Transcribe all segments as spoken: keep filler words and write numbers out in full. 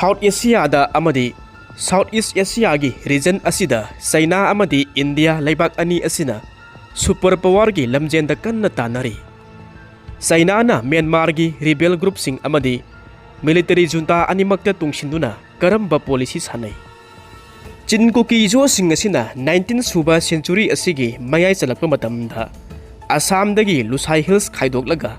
South Asiaꯗ ꯑꯃꯗꯤ South East Asiaꯒꯤ region ꯑꯁꯤꯗ ꯆꯩꯅꯥ ꯑꯃꯗꯤ ꯏꯟꯗꯤꯌꯥ ꯂꯩꯕꯥꯛ ꯑꯅꯤ ꯑꯁꯤꯅ super powerꯒꯤ ꯂꯝꯖꯦꯟꯗ ꯀꯟꯅ ꯇꯥꯟꯅꯔꯤ꯫ ꯆꯩꯅꯥꯅ ꯃ꯭ꯌꯥꯟꯃꯥꯔꯒꯤ rebel groupꯁꯤꯡ ꯑꯃꯗꯤ military junta ꯑꯅꯤꯃꯛꯇ ꯇꯨꯡꯁꯤꯟꯗꯨꯅ ꯀꯔꯝꯕ policy ꯁꯥꯟꯅꯩ? ꯆꯤꯟ ꯀꯨꯀꯤ ꯖꯣꯁꯤꯡ ꯑꯁꯤꯅ nineteenth ꯁꯨꯕ century ꯑꯁꯤꯒꯤ ꯃꯌꯥꯏ ꯆꯜꯂꯛꯄ ꯃꯇꯝꯗ ꯑꯁꯥꯝꯗꯒꯤ ꯂꯨꯁꯥꯏ Hills ꯈꯥꯏꯗꯣꯛꯂꯒ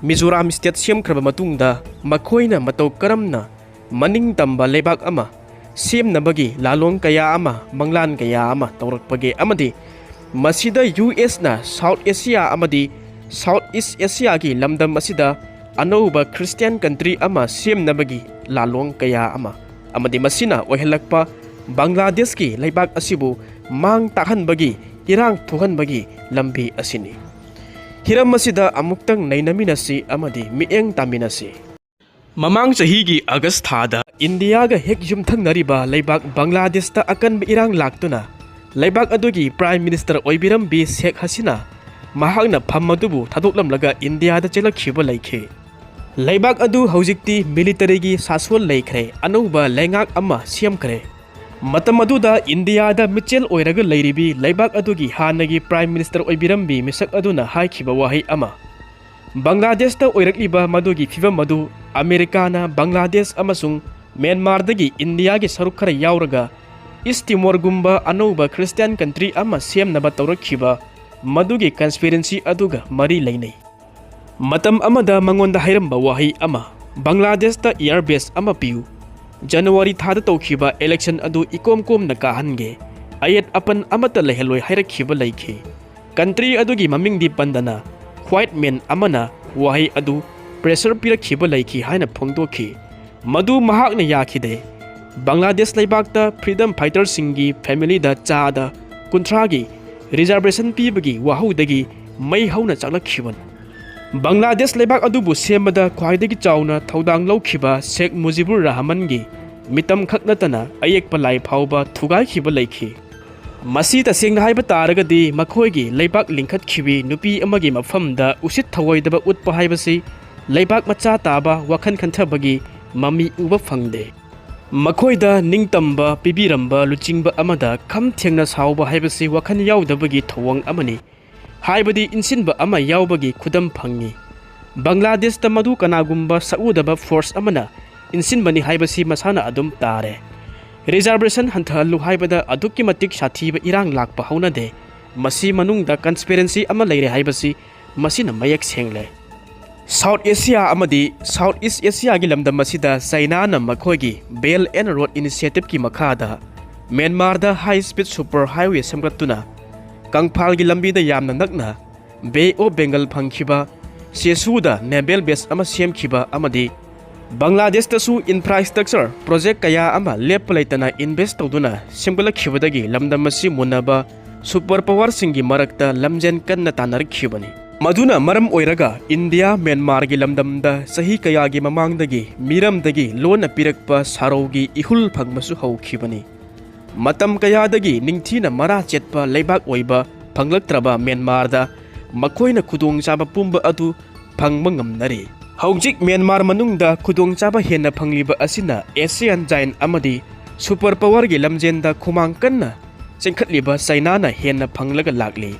ꯃꯤꯖꯣꯔꯥꯝ state ꯁꯦꯝꯈ꯭ꯔꯕ ꯃꯇꯨꯡꯗ ꯃꯈꯣꯏꯅ ꯃꯇꯧ ꯀꯔꯝꯅ ꯃꯅꯤꯡ ꯇꯝꯕ ꯂꯩꯕꯥꯛ ꯑꯃ ꯁꯦꯝꯅꯕꯒꯤ ꯂꯥꯂꯣꯡ ꯀꯌꯥ ꯑꯃ, ꯃꯪꯂꯥꯟ ꯀꯌꯥ ꯑꯃ ꯇꯧꯔꯛꯄꯒꯦ ꯑꯃꯗꯤ ꯃꯁꯤꯗ USꯅ South Asia ꯑꯃꯗꯤ South East Asiaꯒꯤ ꯂꯝꯗꯝ ꯑꯁꯤꯗ ꯑꯅꯧꯕ Christian country ꯑꯃ ꯁꯦꯝꯅꯕꯒꯤ ꯂꯥꯂꯣꯡ ꯀꯌꯥ ꯑꯃ ꯑꯃꯗꯤ ꯃꯁꯤꯅ ꯑꯣꯏꯍꯜꯂꯛꯄ ꯕꯪꯒ꯭ꯂꯥꯗꯦꯁꯀꯤ ꯂꯩꯕꯥꯛ ꯑꯁꯤꯕꯨ ꯃꯥꯡ ꯇꯥꯛꯍꯟꯕꯒꯤ, ꯏꯔꯥꯡ ꯊꯣꯛꯍꯟꯕꯒꯤ ꯂꯝꯕꯤ ꯑꯁꯤꯅꯤ꯫ ꯍꯤꯔꯝ ꯑꯁꯤꯗ ꯑꯃꯨꯛꯇꯪ ꯅꯩꯅꯃꯤꯟꯅꯁꯤ ꯑꯃꯗꯤ ꯃꯤꯠꯌꯦꯡ ꯇꯥꯃꯤꯟꯅꯁꯤ꯫ ꯃꯃꯥꯡ ꯆꯍꯤꯒꯤ August ꯊꯥꯗ ꯏꯟꯗꯤꯌꯥꯒ ꯍꯦꯛ ꯌꯨꯝꯊꯪꯅꯔꯤꯕ ꯂꯩꯕꯥꯛ ꯕꯪꯒ꯭ꯂꯥꯗꯦꯁꯇ ꯑꯀꯟꯕ ꯏꯔꯥꯡ ꯂꯥꯛꯇꯨꯅ ꯂꯩꯕꯥꯛ ꯑꯗꯨꯒꯤ Prime Minister ꯑꯣꯏꯕꯤꯔꯝꯕꯤ ꯁꯦꯈ ꯍꯁꯤꯅꯥ ꯃꯍꯥꯛꯅ ꯐꯝ ꯑꯗꯨꯕꯨ ꯊꯥꯗꯣꯛꯂꯝꯂꯒ ꯏꯟꯗꯤꯌꯥꯗ ꯆꯦꯜꯂꯛꯈꯤꯕ ꯂꯩꯈꯤ꯫ ꯂꯩꯕꯥꯛ ꯑꯗꯨ ꯍꯧꯖꯤꯛꯇꯤ militaryꯒꯤ ꯁꯥꯁꯣꯟ ꯂꯩꯈ꯭ꯔꯦ, ꯑꯅꯧꯕ ꯂꯩꯉꯥꯛ ꯑꯃ ꯁꯦꯝꯈ꯭ꯔꯦ꯫ ꯃꯇꯝ ꯑꯗꯨꯗ ꯏꯟꯗꯤꯌꯥꯗ ꯃꯤꯆꯦꯜ ꯑꯣꯏꯔꯒ ꯂꯩꯔꯤꯕꯤ ꯂꯩꯕꯥꯛ ꯑꯗꯨꯒꯤ ꯍꯥꯟꯅꯒꯤ Prime Minister ꯑꯣꯏꯕꯤꯔꯝꯕꯤ ꯃꯤꯁꯛ ꯑꯗꯨꯅ ꯍꯥꯏꯈꯤꯕ ꯋꯥꯍꯩ ꯑꯃ, ꯕꯪꯒ꯭ꯂꯥꯗꯦꯁꯇ ꯑꯣꯏꯔꯛꯂꯤꯕ ꯃꯗꯨꯒꯤ ꯐꯤꯚꯝ ꯑꯗꯨ ꯑꯃꯦꯔꯤꯀꯥꯅ ꯕꯪꯒ꯭ꯂꯥꯗꯦꯁ ꯑꯃꯁꯨꯡ ꯃ꯭ꯌꯥꯟꯃꯥꯔꯗꯒꯤ ꯏꯟꯗꯤꯌꯥꯒꯤ ꯁꯔꯨꯛ ꯈꯔ ꯌꯥꯎꯔꯒ ꯏꯁ ꯇꯤꯃꯣꯔꯒꯨꯝꯕ ꯑꯅꯧꯕ Christian country ꯑꯃ ꯁꯦꯝꯅꯕ ꯇꯧꯔꯛꯈꯤꯕ ꯃꯗꯨꯒꯤ conspiracy ꯑꯗꯨꯒ ꯃꯔꯤ ꯂꯩꯅꯩ꯫ ꯃꯇꯝ ꯑꯃꯗ ꯃꯉꯣꯟꯗ ꯍꯥꯏꯔꯝꯕ ꯋꯥꯍꯩ ꯑꯃ, "ꯕꯪꯒ꯭ꯂꯥꯗꯦꯁꯇ air base ꯑꯃ ꯄꯤꯌꯨ, ꯖꯅꯋꯥꯔꯤ ꯊꯥꯗ ꯇꯧꯈꯤꯕ election ꯑꯗꯨ ꯏꯀꯣꯝ ꯀꯣꯝꯅ ꯀꯥꯍꯟꯒꯦ, ꯑꯌꯦꯠ ꯑꯄꯟ ꯑꯃꯠꯇ ꯂꯩꯍꯜꯂꯣꯏ" ꯍꯥꯏꯔꯛꯈꯤꯕ ꯂꯩꯈꯤ꯫ Country ꯑꯗꯨꯒꯤ ꯃꯃꯤꯡꯗꯤ ꯄꯟꯗꯅ white man ꯑꯃꯅ ꯋꯥꯍꯩ ꯑꯗꯨ pressure ꯄꯤꯔꯛꯈꯤꯕ ꯂꯩꯈꯤ ꯍꯥꯏꯅ ꯐꯣꯡꯗꯣꯛꯈꯤ꯫ ꯃꯗꯨ ꯃꯍꯥꯛꯅ ꯌꯥꯈꯤꯗꯦ꯫ ꯕꯪꯒ꯭ꯂꯥꯗꯦꯁ ꯂꯩꯕꯥꯛꯇ freedom fighterꯁꯤꯡꯒꯤ familyꯗ ꯆꯥꯗ ꯀꯨꯟꯊ꯭ꯔꯥꯒꯤ reservation ꯄꯤꯕꯒꯤ ꯋꯥꯍꯧꯗꯒꯤ ꯃꯩ ꯍꯧꯅ ꯆꯥꯛꯂꯛꯈꯤꯕꯅꯤ꯫ ꯕꯪꯒ꯭ꯂꯥꯗꯦꯁ ꯂꯩꯕꯥꯛ ꯑꯗꯨꯕꯨ ꯁꯦꯝꯕꯗ ꯈ꯭ꯋꯥꯏꯗꯒꯤ ꯆꯥꯎꯅ ꯊꯧꯗꯥꯡ ꯂꯧꯈꯤꯕ ꯁꯦꯈ ꯃꯨꯖꯤꯕꯨꯔ ꯔꯍꯃꯟꯒꯤ ꯃꯤꯇꯝ ꯈꯛ ꯅꯠꯇꯅ ꯑꯌꯦꯛꯄ ꯂꯥꯏ ꯐꯥꯎꯕ ꯊꯨꯒꯥꯏꯈꯤꯕ ꯂꯩꯈꯤ꯫ ꯃꯁꯤ ꯇꯁꯦꯡꯅ ꯍꯥꯏꯕ ꯇꯥꯔꯒꯗꯤ ꯃꯈꯣꯏꯒꯤ ꯂꯩꯕꯥꯛ ꯂꯤꯡꯈꯠꯈꯤꯕꯤ ꯅꯨꯄꯤ ꯑꯃꯒꯤ ꯃꯐꯝꯗ ꯎꯁꯤꯠ ꯊꯑꯣꯏꯗꯕ ꯎꯠꯄ ꯍꯥꯏꯕꯁꯤ ꯂꯩꯕꯥꯛ ꯃꯆꯥ ꯇꯥꯕ ꯋꯥꯈꯜ ꯈꯟꯊꯕꯒꯤ ꯃꯃꯤ ꯎꯕ ꯐꯪꯗꯦ꯫ ꯃꯈꯣꯏꯗ ꯅꯤꯡꯇꯝꯕ ꯄꯤꯕꯤꯔꯝꯕ ꯂꯨꯆꯤꯡꯕ ꯑꯃꯗ ꯈꯝ ꯊꯦꯡꯅ ꯁꯥꯎꯕ ꯍꯥꯏꯕꯁꯤ ꯋꯥꯈꯜ ꯌꯥꯎꯗꯕꯒꯤ ꯊꯧꯑꯣꯡ ꯑꯃꯅꯤ꯫ ꯍꯥꯏꯕꯗꯤ ꯏꯟꯁꯤꯟꯕ ꯑꯃ ꯌꯥꯎꯕꯒꯤ ꯈꯨꯗꯝ ꯐꯪꯉꯤ꯫ ꯕꯪꯒ꯭ꯂꯥꯗꯦꯁꯇ ꯃꯗꯨ ꯀꯅꯥꯒꯨꯝꯕ ꯁꯛꯎꯗꯕ ꯐꯣꯔꯁ ꯑꯃꯅ ꯏꯟꯁꯤꯟꯕꯅꯤ ꯍꯥꯏꯕꯁꯤ ꯃꯁꯥꯅ ꯑꯗꯨꯝ ꯇꯥꯔꯦ꯫ ꯔꯤꯖꯥꯔꯕꯦꯁꯟ ꯍꯟꯊꯍꯜꯂꯨ ꯍꯥꯏꯕꯗ ꯑꯗꯨꯛꯀꯤ ꯃꯇꯤꯛ ꯁꯥꯊꯤꯕ ꯏꯔꯥꯡ ꯂꯥꯛꯄ ꯍꯧꯅꯗꯦ꯫ ꯃꯁꯤ ꯃꯅꯨꯡꯗ ꯀꯟꯁꯄꯤꯔꯦꯟꯁꯤ ꯑꯃ ꯂꯩꯔꯦ ꯍꯥꯏꯕꯁꯤ ꯃꯁꯤꯅ ꯃꯌꯦꯛ ꯁꯦꯡꯂꯦ꯫ ꯁꯥꯎꯠ ꯑꯦꯁꯤꯌꯥ ꯑꯃꯗꯤ ꯁꯥꯎꯠ ꯏꯁ ꯑꯦꯁꯤꯌꯥꯒꯤ ꯂꯝꯗꯝ ꯑꯁꯤꯗ ꯆꯩꯅꯥꯅ ꯃꯈꯣꯏꯒꯤ ꯕꯦꯜ ꯑꯦꯟ ꯔꯣꯗ ꯏꯅꯤꯁꯤꯌꯦꯇꯤꯚꯀꯤ ꯃꯈꯥꯗ ꯃ꯭ꯌꯥꯟꯃꯥꯔꯗ ꯍꯥꯏ ꯁ꯭ꯄꯤꯗ ꯁꯨꯄꯔ ꯍꯥꯏꯋꯦ ꯁꯦꯝꯒꯠꯇꯨꯅ ꯀꯪꯐꯥꯜꯒꯤ ꯂꯝꯕꯤꯗ ꯌꯥꯝꯅ ꯅꯛꯅ ꯕꯦ ꯑꯣꯐ ꯕꯦꯡꯒꯜ ꯐꯪꯈꯤꯕ, ꯆꯦꯁꯨꯗ ꯅꯦꯚꯦꯜ ꯕꯦꯁ ꯑꯃ ꯁꯦꯝꯈꯤꯕ ꯑꯃꯗꯤ ꯕꯪꯒ꯭ꯂꯥꯗꯦꯁꯇꯁꯨ ꯏꯟꯐ꯭ꯔꯥꯁ꯭ꯇ꯭ꯔꯛꯆꯔ ꯄ꯭ꯔꯣꯖꯦꯛ ꯀꯌꯥ ꯑꯃ ꯂꯦꯞꯄ ꯂꯩꯇꯅ ꯏꯟꯚꯦꯁ꯭ꯠ ꯇꯧꯗꯨꯅ ꯁꯦꯝꯒꯠꯂꯛꯈꯤꯕꯗꯒꯤ ꯂꯝꯗꯝ ꯑꯁꯤ ꯃꯨꯟꯅꯕ ꯁꯨꯄꯔ ꯄꯥꯋꯔꯁꯤꯡꯒꯤ ꯃꯔꯛꯇ ꯂꯝꯖꯦꯟ ꯀꯟꯅ ꯇꯥꯟꯅꯔꯛꯈꯤꯕꯅꯤ꯫ ꯃꯗꯨꯅ ꯃꯔꯝ ꯑꯣꯏꯔꯒ ꯏꯟꯗꯤꯌꯥ ꯃ꯭ꯌꯥꯟꯃꯥꯔꯒꯤ ꯂꯝꯗꯝꯗ ꯆꯍꯤ ꯀꯌꯥꯒꯤ ꯃꯃꯥꯡꯗꯒꯤ ꯃꯤꯔꯝꯗꯒꯤ ꯂꯣꯟꯅ ꯄꯤꯔꯛꯄ ꯁꯥꯔꯧꯒꯤ ꯏꯍꯨꯜ ꯐꯪꯕꯁꯨ ꯍꯧꯈꯤꯕꯅꯤ꯫ ꯃꯇꯝ ꯀꯌꯥꯗꯒꯤ ꯅꯤꯡꯊꯤꯅ ꯃꯔꯥ ꯆꯦꯠꯄ ꯂꯩꯕꯥꯛ ꯑꯣꯏꯕ ꯐꯪꯂꯛꯇ꯭ꯔꯕ ꯃ꯭ꯌꯥꯟꯃꯥꯔꯗ ꯃꯈꯣꯏꯅ ꯈꯨꯗꯣꯡꯆꯥꯕ ꯄꯨꯝꯕ ꯑꯗꯨ ꯐꯪꯕ ꯉꯝꯅꯔꯤ꯫ ꯍꯧꯖꯤꯛ ꯃ꯭ꯌꯥꯟꯃꯥꯔ ꯃꯅꯨꯡꯗ ꯈꯨꯗꯣꯡꯆꯥꯕ ꯍꯦꯟꯅ ꯐꯪꯂꯤꯕ ꯑꯁꯤꯅ ꯑꯦꯁꯤꯌꯥꯟ ꯖꯥꯏꯟ ꯑꯃꯗꯤ ꯁꯨꯄꯔ ꯄꯥꯋꯔꯒꯤ ꯂꯝꯖꯦꯟꯗ ꯈꯨꯃꯥꯡ ꯀꯟꯅ ꯆꯦꯟꯈꯠꯂꯤꯕ ꯆꯩꯅꯥꯅ ꯍꯦꯟꯅ ꯐꯪꯂꯒ ꯂꯥꯛꯂꯤ꯫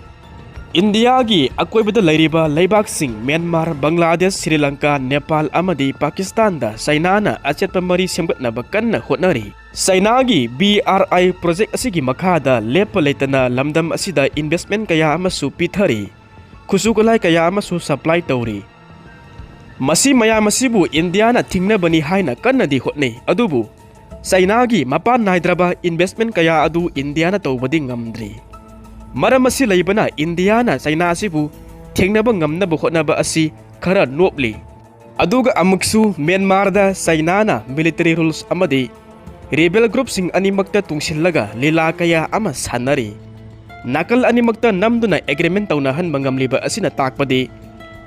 ꯏꯟꯗꯤꯌꯥꯒꯤ ꯑꯀꯣꯏꯕꯗ ꯂꯩꯔꯤꯕ ꯂꯩꯕꯥꯛꯁꯤꯡ ꯃ꯭ꯌꯥꯟꯃꯥꯔ, ꯕꯪꯒ꯭ꯂꯥꯗꯦꯁ, ꯁ꯭ꯔꯤ ꯂꯪꯀꯥ, ꯅꯦꯄꯥꯜ ꯑꯃꯗꯤ ꯄꯥꯀꯤꯁꯇꯥꯟꯗ ꯆꯩꯅꯥꯅ ꯑꯆꯦꯠꯄ ꯃꯔꯤ ꯁꯦꯝꯒꯠꯅꯕ ꯀꯟꯅ ꯍꯣꯠꯅꯔꯤ꯫ ꯆꯩꯅꯥꯒꯤ ꯕꯤ ꯑꯥꯔ ꯑꯥꯏ ꯄ꯭ꯔꯣꯖꯦꯛ ꯑꯁꯤꯒꯤ ꯃꯈꯥꯗ ꯂꯦꯞꯄ ꯂꯩꯇꯅ ꯂꯝꯗꯝ ꯑꯁꯤꯗ ꯏꯟꯚꯦꯁ꯭ꯠꯃꯦꯟ ꯀꯌꯥ ꯑꯃꯁꯨ ꯄꯤꯊꯔꯤ꯫ ꯈꯨꯠꯁꯨ ꯈꯨꯠꯂꯥꯏ ꯀꯌꯥ ꯑꯃꯁꯨ ꯁꯄ꯭ꯂꯥꯏ ꯇꯧꯔꯤ꯫ ꯃꯁꯤ ꯃꯌꯥꯝ ꯑꯁꯤꯕꯨ ꯏꯟꯗꯤꯌꯥꯅ ꯊꯤꯡꯅꯕꯅꯤ ꯍꯥꯏꯅ ꯀꯟꯅꯗꯤ ꯍꯣꯠꯅꯩ, ꯑꯗꯨꯕꯨ ꯆꯩꯅꯥꯒꯤ ꯃꯄꯥꯟ ꯅꯥꯏꯗ꯭ꯔꯕ ꯏꯟꯚꯦꯁ꯭ꯠꯃꯦꯟ ꯀꯌꯥ ꯑꯗꯨ ꯏꯟꯗꯤꯌꯥꯅ ꯇꯧꯕꯗꯤ ꯉꯝꯗ꯭ꯔꯤ꯫ ꯃꯔꯝ ꯑꯁꯤ ꯂꯩꯕꯅ ꯏꯟꯗꯤꯌꯥꯅ ꯆꯩꯅꯥ ꯑꯁꯤꯕꯨ ꯊꯦꯡꯅꯕ ꯉꯝꯅꯕ ꯍꯣꯠꯅꯕ ꯑꯁꯤ ꯈꯔ ꯅꯣꯞꯂꯤ꯫ ꯑꯗꯨꯒ ꯑꯃꯨꯛꯁꯨ ꯃ꯭ꯌꯥꯟꯃꯥꯔꯗ ꯆꯩꯅꯥꯅ ꯃꯤꯂꯤꯇꯔꯤ ꯔꯨꯜꯁ ꯑꯃꯗꯤ ꯔꯦꯕꯦꯜ ꯒ꯭ꯔꯨꯞꯁꯤꯡ ꯑꯅꯤꯃꯛꯇ ꯇꯨꯡꯁꯤꯜꯂꯒ ꯂꯤꯂꯥ ꯀꯌꯥ ꯑꯃ ꯁꯥꯟꯅꯔꯤ꯫ ꯅꯥꯀꯜ ꯑꯅꯤꯃꯛꯇ ꯅꯝꯗꯨꯅ ꯑꯦꯒ꯭ꯔꯤꯃꯦꯟ ꯇꯧꯅꯍꯟꯕ ꯉꯝꯂꯤꯕ ꯑꯁꯤꯅ ꯇꯥꯛꯄꯗꯤ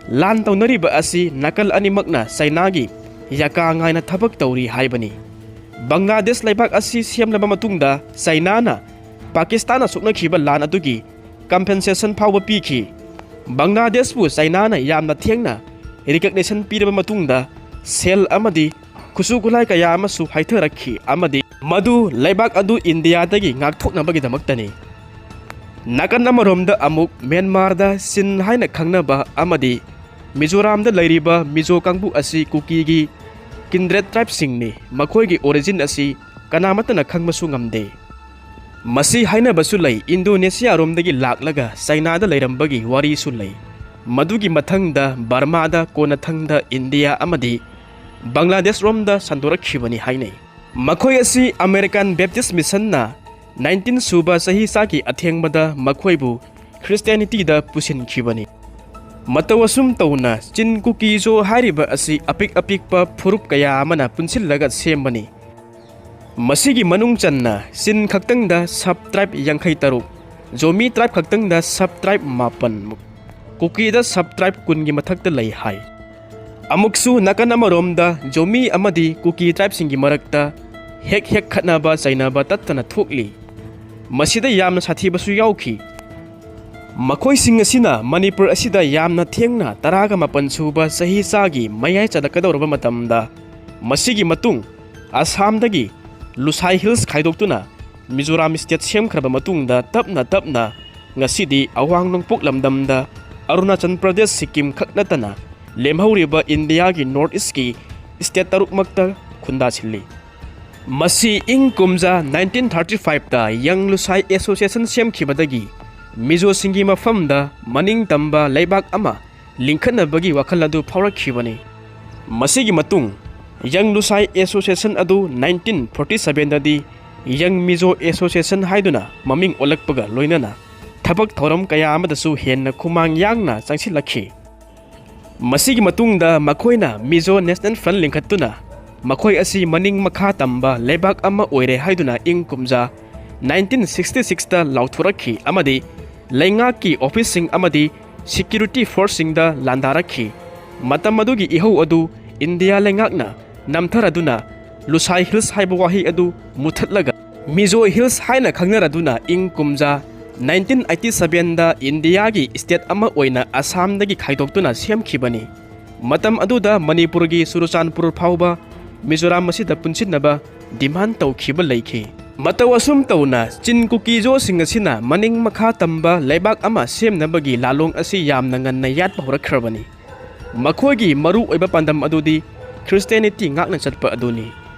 ꯂꯥꯟ ꯇꯧꯅꯔꯤꯕ ꯑꯁꯤ ꯅꯥꯀꯜ ꯑꯅꯤꯃꯛꯅ ꯆꯩꯅꯥꯒꯤ ꯌꯥꯀꯥ ꯉꯥꯏꯅ ꯊꯕꯛ ꯇꯧꯔꯤ ꯍꯥꯏꯕꯅꯤ꯫ ꯕꯪꯒ꯭ꯂꯥꯗꯦꯁ ꯂꯩꯕꯥꯛ ꯑꯁꯤ ꯁꯦꯝꯂꯕ ꯃꯇꯨꯡꯗ ꯆꯩꯅꯥꯅ ꯄꯥꯀꯤꯁꯇꯥꯟꯅ ꯁꯣꯛꯅꯈꯤꯕ ꯂꯥꯟ ꯑꯗꯨꯒꯤ ꯀꯝꯄꯦꯟꯁꯦꯁꯟ ꯐꯥꯎꯕ ꯄꯤꯈꯤ꯫ ꯕꯪꯒ꯭ꯂꯥꯗꯦꯁꯄꯨ ꯆꯩꯅꯥꯅ ꯌꯥꯝꯅ ꯊꯦꯡꯅ ꯔꯤꯀꯛꯅꯦꯁꯟ ꯄꯤꯔꯕ ꯃꯇꯨꯡꯗ ꯁꯦꯜ ꯑꯃꯗꯤ ꯈꯨꯠꯁꯨ ꯈꯨꯠꯂꯥꯏ ꯀꯌꯥ ꯑꯃꯁꯨ ꯍꯥꯏꯊꯔꯛꯈꯤ ꯑꯃꯗꯤ ꯃꯗꯨ ꯂꯩꯕꯥꯛ ꯑꯗꯨ ꯏꯟꯗꯤꯌꯥꯗꯒꯤ ꯉꯥꯛꯊꯣꯛꯅꯕꯒꯤꯗꯃꯛꯇꯅꯤ꯫ ꯅꯥꯀꯟ ꯑꯃꯔꯣꯝꯗ ꯑꯃꯨꯛ ꯃ꯭ꯌꯥꯟꯃꯥꯔꯗ ꯆꯤꯟ ꯍꯥꯏꯅ ꯈꯪꯅꯕ ꯑꯃꯗꯤ ꯃꯤꯖꯣꯔꯥꯝꯗ ꯂꯩꯔꯤꯕ ꯃꯤꯖꯣ ꯀꯥꯡꯕꯨ ꯑꯁꯤ ꯀꯨꯀꯤꯒꯤ kindred tribeꯁꯤꯡꯅꯤ꯫ ꯃꯈꯣꯏꯒꯤ origin ꯑꯁꯤ ꯀꯅꯥꯃꯠꯇꯅ ꯈꯪꯕꯁꯨ ꯉꯝꯗꯦ꯫ ꯃꯁꯤ ꯍꯥꯏꯅꯕꯁꯨ ꯂꯩ, ꯏꯟꯗꯣꯅꯦꯁꯤꯌꯥꯔꯣꯝꯗꯒꯤ ꯂꯥꯛꯂꯒ ꯆꯥꯏꯅꯥꯗ ꯂꯩꯔꯝꯕꯒꯤ ꯋꯥꯔꯤꯁꯨ ꯂꯩ꯫ ꯃꯗꯨꯒꯤ ꯃꯊꯪꯗ ꯕꯔꯃꯥꯗ, ꯀꯣꯟꯅꯊꯪꯗ ꯏꯟꯗꯤꯌꯥ ꯑꯃꯗꯤ ꯕꯪꯒ꯭ꯂꯥꯗꯦꯁꯔꯣꯝꯗ ꯁꯟꯗꯣꯔꯛꯈꯤꯕꯅꯤ ꯍꯥꯏꯅꯩ꯫ ꯃꯈꯣꯏ ꯑꯁꯤ American Baptist Missionꯅ nineteen ꯁꯨꯕ ꯆꯍꯤꯆꯥꯒꯤ ꯑꯊꯦꯡꯕꯗ ꯃꯈꯣꯏꯕꯨ Christianityꯗ ꯄꯨꯁꯤꯟꯈꯤꯕꯅꯤ꯫ ꯃꯇꯧ ꯑꯁꯨꯝ ꯇꯧꯅ ꯆꯤꯟ ꯀꯨꯀꯤꯖꯣ ꯍꯥꯏꯔꯤꯕ ꯑꯁꯤ ꯑꯄꯤꯛ ꯑꯄꯤꯛꯄ ꯐꯨꯔꯨꯞ ꯀꯌꯥ ꯑꯃꯅ ꯄꯨꯟꯁꯤꯜꯂꯒ ꯁꯦꯝꯕꯅꯤ꯫ ꯃꯁꯤꯒꯤ ꯃꯅꯨꯡ ꯆꯟꯅ ꯆꯤꯟ ꯈꯛꯇꯪꯗ sub tribe ꯌꯥꯡꯈꯩ ꯇꯔꯨꯛ, ꯖꯣꯃꯤ tribe ꯈꯛꯇꯪꯗ sub tribe ꯃꯥꯄꯟ, ꯀꯨꯀꯤꯗ sub tribe ꯀꯨꯟꯒꯤ ꯃꯊꯛꯇ ꯂꯩ ꯍꯥꯏ꯫ ꯑꯃꯨꯛꯁꯨ ꯅꯥꯀꯟ ꯑꯃꯔꯣꯝꯗ ꯖꯣꯃꯤ ꯑꯃꯗꯤ ꯀꯨꯀꯤ tribeꯁꯤꯡꯒꯤ ꯃꯔꯛꯇ ꯍꯦꯛ ꯍꯦꯛ ꯈꯠꯅꯕ ꯆꯩꯅꯕ ꯇꯠꯇꯅ ꯊꯣꯛꯂꯤ꯫ ꯃꯁꯤꯗ ꯌꯥꯝꯅ ꯁꯥꯊꯤꯕꯁꯨ ꯌꯥꯎꯈꯤ꯫ ꯃꯈꯣꯏꯁꯤꯡ ꯑꯁꯤꯅ ꯃꯅꯤꯄꯨꯔ ꯑꯁꯤꯗ ꯌꯥꯝꯅ ꯊꯦꯡꯅ ꯇꯔꯥꯒ ꯃꯥꯄꯟ ꯁꯨꯕ ꯆꯍꯤꯆꯥꯒꯤ ꯃꯌꯥꯏ ꯆꯜꯂꯛꯀꯗꯧꯔꯕ ꯃꯇꯝꯗ, ꯃꯁꯤꯒꯤ ꯃꯇꯨꯡ ꯑꯁꯥꯝꯗꯒꯤ ꯂꯨꯁꯥꯏ Hills ꯈꯥꯏꯗꯣꯛꯇꯨꯅ ꯃꯤꯖꯣꯔꯥꯝ state ꯁꯦꯝꯈ꯭ꯔꯕ ꯃꯇꯨꯡꯗ ꯇꯞꯅ ꯇꯞꯅ ꯉꯁꯤꯗꯤ ꯑꯋꯥꯡ ꯅꯣꯡꯄꯣꯛ ꯂꯝꯗꯝꯗ ꯑꯔꯨꯅꯥꯆꯜ ꯄ꯭ꯔꯗꯦꯁ, ꯁꯤꯛꯀꯤꯝ ꯈꯛ ꯅꯠꯇꯅ ꯂꯦꯝꯍꯧꯔꯤꯕ ꯏꯟꯗꯤꯌꯥꯒꯤ North Eastꯀꯤ state ꯇꯔꯨꯛꯃꯛꯇ ꯈꯨꯟꯗꯥꯁꯤꯜꯂꯤ꯫ ꯃꯁꯤ ꯏꯪ ꯀꯨꯝꯖꯥ nineteen thirty fiveꯇ Young Lusai Association ꯁꯦꯝꯈꯤꯕꯗꯒꯤ ꯃꯤꯖꯣꯁꯤꯡꯒꯤ ꯃꯐꯝꯗ ꯃꯅꯤꯡ ꯇꯝꯕ ꯂꯩꯕꯥꯛ ꯑꯃ ꯂꯤꯡꯈꯠꯅꯕꯒꯤ ꯋꯥꯈꯜ ꯑꯗꯨ ꯐꯥꯎꯔꯛꯈꯤꯕꯅꯤ꯫ ꯃꯁꯤꯒꯤ ꯃꯇꯨꯡ Young Lusai Association ꯑꯗꯨ nineteen forty sevenꯗꯗꯤ Young Mizo Association ꯍꯥꯏꯗꯨꯅ ꯃꯃꯤꯡ ꯑꯣꯜꯂꯛꯄꯒ ꯂꯣꯏꯅꯅ ꯊꯕꯛ ꯊꯧꯔꯝ ꯀꯌꯥ ꯑꯃꯗꯁꯨ ꯍꯦꯟꯅ ꯈꯨꯃꯥꯡ ꯌꯥꯡꯅ ꯆꯪꯁꯤꯜꯂꯛꯈꯤ꯫ ꯃꯁꯤꯒꯤ ꯃꯇꯨꯡꯗ ꯃꯈꯣꯏꯅ Mizo National Front ꯂꯤꯡꯈꯠꯇꯨꯅ ꯃꯈꯣꯏ ꯑꯁꯤ ꯃꯅꯤꯡ ꯃꯈꯥ ꯇꯝꯕ ꯂꯩꯕꯥꯛ ꯑꯃ ꯑꯣꯏꯔꯦ ꯍꯥꯏꯗꯨꯅ ꯏꯪ ꯀꯨꯝꯖꯥ nineteen sixty sixꯇ ꯂꯥꯎꯊꯣꯔꯛꯈꯤ ꯑꯃꯗꯤ ꯂꯩꯉꯥꯛꯀꯤ officeꯁꯤꯡ ꯑꯃꯗꯤ security forceꯁꯤꯡꯗ ꯂꯥꯟꯗꯥꯔꯛꯈꯤ꯫ ꯃꯇꯝ ꯑꯗꯨꯒꯤ ꯏꯍꯧ ꯑꯗꯨ ꯏꯟꯗꯤꯌꯥ ꯂꯩꯉꯥꯛꯅ ꯅꯝꯊꯔꯗꯨꯅ ꯂꯨꯁꯥꯏ Hills ꯍꯥꯏꯕ ꯋꯥꯍꯩ ꯑꯗꯨ ꯃꯨꯊꯠꯂꯒ Mizo Hills ꯍꯥꯏꯅ ꯈꯪꯅꯔꯗꯨꯅ ꯏꯪ ꯀꯨꯝꯖꯥ nineteen eighty sevenꯗ ꯏꯟꯗꯤꯌꯥꯒꯤ state ꯑꯃ ꯑꯣꯏꯅ ꯑꯁꯥꯝꯗꯒꯤ ꯈꯥꯏꯗꯣꯛꯇꯨꯅ ꯁꯦꯝꯈꯤꯕꯅꯤ꯫ ꯃꯇꯝ ꯑꯗꯨꯗ ꯃꯅꯤꯄꯨꯔꯒꯤ ꯆꯨꯔꯆꯥꯟꯄꯨꯔ ꯐꯥꯎꯕ ꯃꯤꯖꯣꯔꯥꯝ ꯑꯁꯤꯗ ꯄꯨꯟꯁꯤꯟꯅꯕ demand ꯇꯧꯈꯤꯕ ꯂꯩꯈꯤ꯫ ꯃꯇꯧ ꯑꯁꯨꯝ ꯇꯧꯅ ꯆꯤꯟ ꯀꯨꯀꯤꯖꯣꯁꯤꯡ ꯑꯁꯤꯅ ꯃꯅꯤꯡ ꯃꯈꯥ ꯇꯝꯕ ꯂꯩꯕꯥꯛ ꯑꯃ ꯁꯦꯝꯅꯕꯒꯤ ꯂꯥꯂꯣꯡ ꯑꯁꯤ ꯌꯥꯝꯅ ꯉꯟꯅ ꯌꯥꯠꯄ ꯍꯧꯔꯛꯈ꯭ꯔꯕꯅꯤ꯫ ꯃꯈꯣꯏꯒꯤ ꯃꯔꯨ ꯑꯣꯏꯕ ꯄꯥꯟꯗꯝ ꯑꯗꯨꯗꯤ Christianity ꯉꯥꯛꯅ ꯆꯠꯄ ꯑꯗꯨꯅꯤ꯫